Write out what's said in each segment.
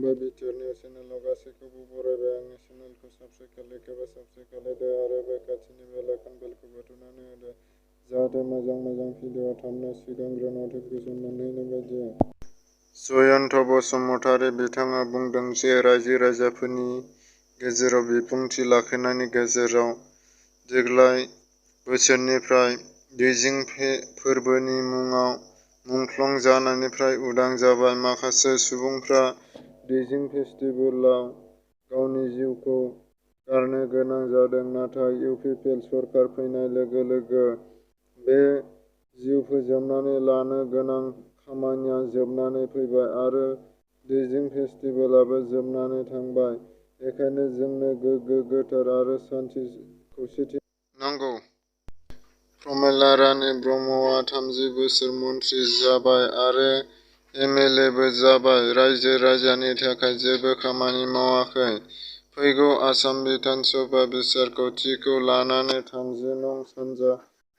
खुलुमबाय BTR news चेनेलाव गासैखौबो बरायबाय। आंनि चेनेलखौ साबस्क्राइब एबा साबस्क्राइब खालामदो आरो बे खाथिनि बेल आइकन बेलखौ बुथुमनानै होदो, जाहाथे मोजां भिडिअ थाबनो सिगांग्रो नटिफिकेसन मोनहैनाय बायदि। जयन्त बसुमतारी बिथाङा बुंदों जे रायजो-राजाफोरनि गेजेराव बिबुंथि लाखिनायनि गेजेरजों देग्लाय बोसोरनिफ्राय दैजिं फोरबोनि मुङाव मुंख्लं जानायनिफ्राय उदां जाबाय। माखासे सुबुंफ्रा दैजिं फेस्टिभेलाव गावनि जिउखौ गारनो गोनां जादों, नाथाय इउपिपिएल सरकार फैनाय लोगो लोगो बे जिउ फोजोबनानै लानो गोनां खामानिया जोबनानै फैबाय आरो दैजिं फेस्टिभेलाबो जोबनानै थांबाय। बेखायनो जोंनो गोग्गो, गोथार आरो सान्थि खौसेथि नांगौ। प्रमिला रानी ब्रह्मआ 30 बोसोर मन्थ्रि जाबाय आरो एमएलएबो जाबाय। रायजो-राजानि थाखाय जेबो खामानि मावाखै। फैगौ आसाम बिधान सभा बिसायख'थिखौ लानानै 30 नं सानजा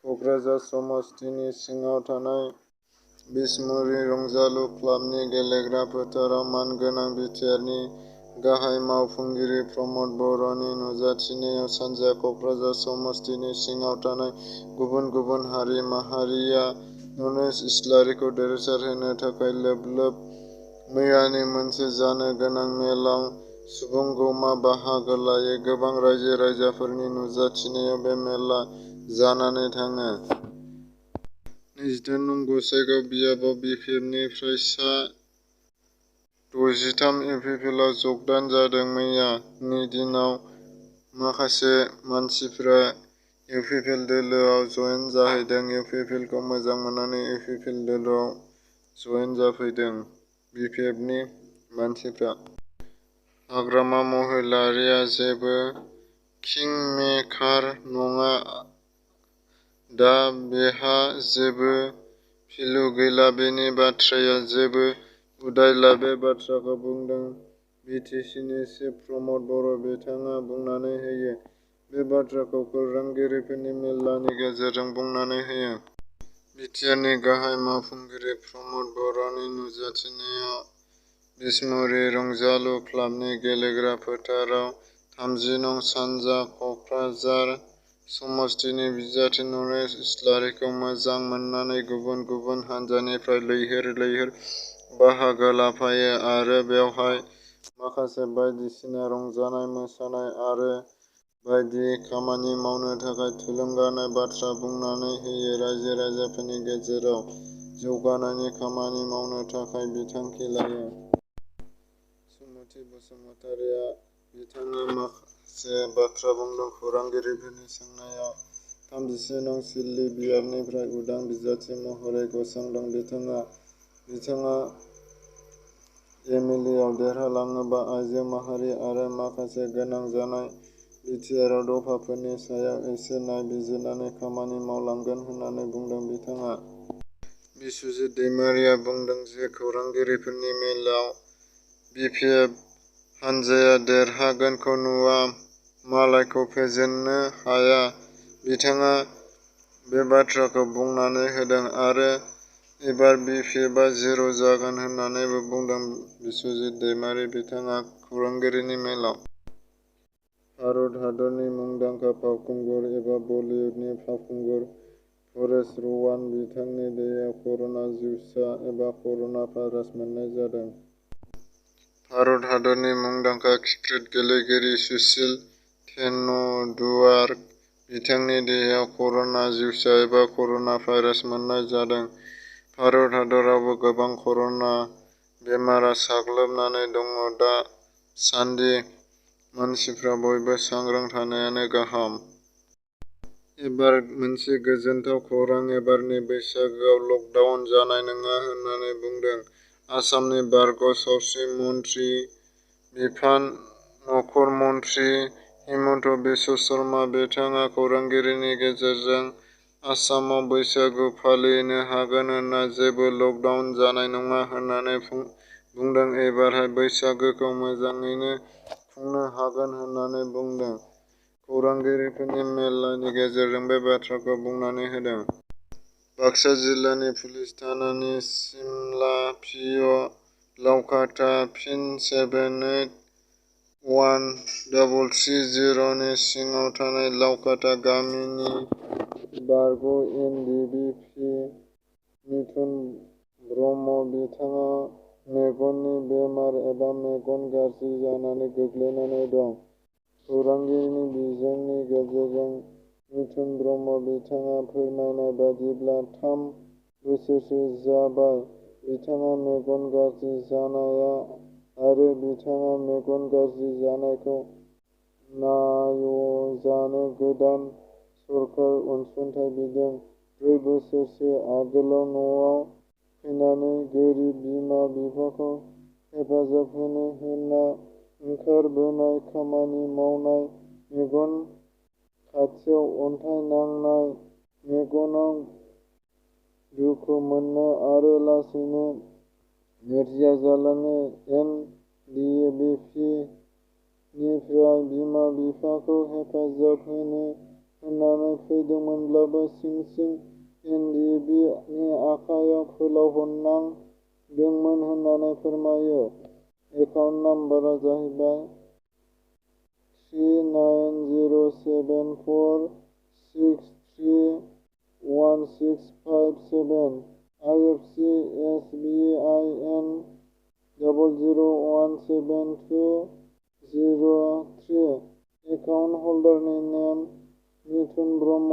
क'क्राझार समस्तिनि सिङाव थानाय बिसमुरि रंजालु क्लाबनि गेलेग्रा फोथाराव मानगोनां बिटिआरनि गाहाय मावफुंगिरि प्रमद बर'नि नुजाथिनायाव सानजा क'क्राझार समस्तिनि सिङाव थानाय गुबुन गुबुन हारि माहारिया नरेश इस्लारिखौ देरहासारहोनो थाखाय लोब लोब मैयानि मोनसे जानो गोनां मेलाव सुबुंगौमा बाहागो लायो। गोबां रायजो-राजाफोरनि नुजाथिनायाव बे मेला जानानै थाङो। 28 नं गसाइगाव बियाबाव बिपिएफनिफ्राय सा 63 इउपिपिएलआव जगदान जादों। मैयानि दिनाव माखासे मानसिफ्रा इउपिपिएल दोलोआव जयेन जाहैदों। इउपिपिएलखौ मोजां मोननानै इउपिपिएल दोलोआव जयेन जाफैदों। बिपिएफनि मानसिफ्रा हाग्रामा महिलारीआ जेबो किं मेकार नङा, दा बेहा जेबो भेलु गैला। बेनि बाथ्राया जेबो उदायला। बे बाथ्राखौ बुंदों बिटिसिनि चिफ प्रमद बर'। बिथाङा बुंनानै होयो। बे बाथ्राखौ खौरांगिरिफोरनि मेलनि गेजेरजों बुंनानै होयो। बिटिआरनि गाहाय मावफुंगिरि प्रमद बर'नि नुजाथिनायाव बिसमुरि रंजालु क्लाबनि गेलेग्रा फोथाराव 30 नं सानजा क'क्राझार समस्तिनि बिजाथि नरेश इस्लारिखौ मोजां मोननानै गुबुन गुबुन हानजानिफ्राय लैहोर लैहोर बाहागो लाफैयो आरो बेवहाय माखासे बायदिसिना रंजानाय, मोसानाय आरो बायदि खामानि मावनो थाखाय थुलुंगानाय बाथ्रा बुंनानै होयो। रायजो-राजाफोरनि गेजेराव जौगानायनि खामानि मावनो थाखाय बिथांखि लायो। सुमथि बसुमतारीआ बिथाङा माखासे बाथ्रा बुंदों। खौरांगिरिफोरनि सोंनायाव 31 नं सिडली बियाबनिफ्राय उदां बिजाथि महरै गसंदों। बिथाङा एमएलएआव देरहालाङोबा आइजो माहारि आरो माखासे गोनां जानाय बिटिआर दफाफोरनि सायाव एसे नायबिजिरनानै खामानि मावलांगोन होननानै बुंदों। बिथाङा बिस्वजित दैमारिआ बुंदों जे खौरांगिरिफोरनि मेलाव बिपिएफ हानजाया देरहागोनखौ नुवा, मालायखौ फेजेननो हाया। बिथाङा बे बाथ्राखौ बुंनानै होदों आरो एबार बिपिएफआ जिर' जागोन होननानैबो बुंदों बिस्वजित दैमारि। बिथाङा खौरांगिरिनि मेलाव भारत हादरनि मुंदांखा फावखुंगुर एबा बलिउडनि फावखुंगुर परेश रवान बिथांनि देहायाव कर'ना जिउसा एबा कर'ना भाइरास मोननाय जादों। भारत हादरनि मुंदांखा क्रिकेट गेलेगिरि सुशील तेन्डुलकार बिथांनि देहायाव कर'ना जिउसा एबा कर'ना भाइरास मोननाय जादों। भारत हादरावबो गोबां कर'ना बेमारा साग्लोबनानै दङ। दा सान्दि मानसिफ्रा बयबो सांग्रां थानायानो गाहाम। एबार मोनसे गोजोनथाव खौरां, एबारनि बैसागोआव लकडाउन जानाय नङा होननानै बुंदों आसामनि बारग' सावस्रि मन्थ्रि बिफान नखर मन्थ्रि हिमन्त बिश्व शर्मा। बिथाङा खौरांगिरिनि गेजेरजों आसामाव बैसागु फालिनो हागोन होनना जेबो लकडाउन जानाय नङा होननानै बुंदों। एबारहाय बैसागोखौ मोजाङैनो खुंनो हागोन होननानै बुंदों। खौरांगिरिफोरनि मेलनि गेजेरजों बे बाथ्राखौ बुंनानै होदों। बाक्सा जिल्लानि पुलिस थानानि सिमला पि. अ. लावखाथा पिन 781330 नि सिङाव थानाय लावखाथा गामिनि बारग' एन.डि.बि.पि. मिथुन ब्रह्म। बिथाङा मेगननि बेमार एबा मेगन गाज्रि जानानै गोग्लैनानै दं। खौरांगिरिनि बिजोंनि गेजेरजों मिथुन ब्रह्म बिथाङा फोरमायनाय बायदिब्ला 3 बोसोरसो जाबाय बिथाङा मेगन गाज्रि जानाया आरो बिथाङा मेगन गाज्रि जानायखौ नायजानो गोदान सरखार अनसुंथाइ बिदों। 4 बोसोरसो आगोलाव न'आव फैनानै गोरिब बिमा-बिफाखौ हेफाजाब होनो होनना ओंखारबोनाय, खामानि मावनाय, मेगन खाथियाव अन्थाइ नांनाय, मेगनाव दुखु मोननाय आरो लासैनो नोरजिया जालाङो। एन.डि.बि.पि. निफ्राय बिमा-बिफाखौ हेफाजाब होनो होननानै फैदोंमोनब्लाबो सिं सिं एन.डि.बि. नि आखायाव फोलावहरनांदोंमोन होननानै फोरमायो। एकाउन्ट नाम्बारआ जाहैबाय 390746316557 IFC SBIN 00172003 एकाउन्ट हल्डारनि नेम मिथुन ब्रह्म।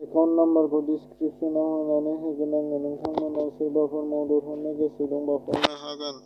एकाउन्ट नाम्बारखौ डिसक्रिप्शनाव होनानै होगोन। आङो नोंथांमोनाव सोरबाफोर मदद हरनो गोसो दंबा हरनो हागोन।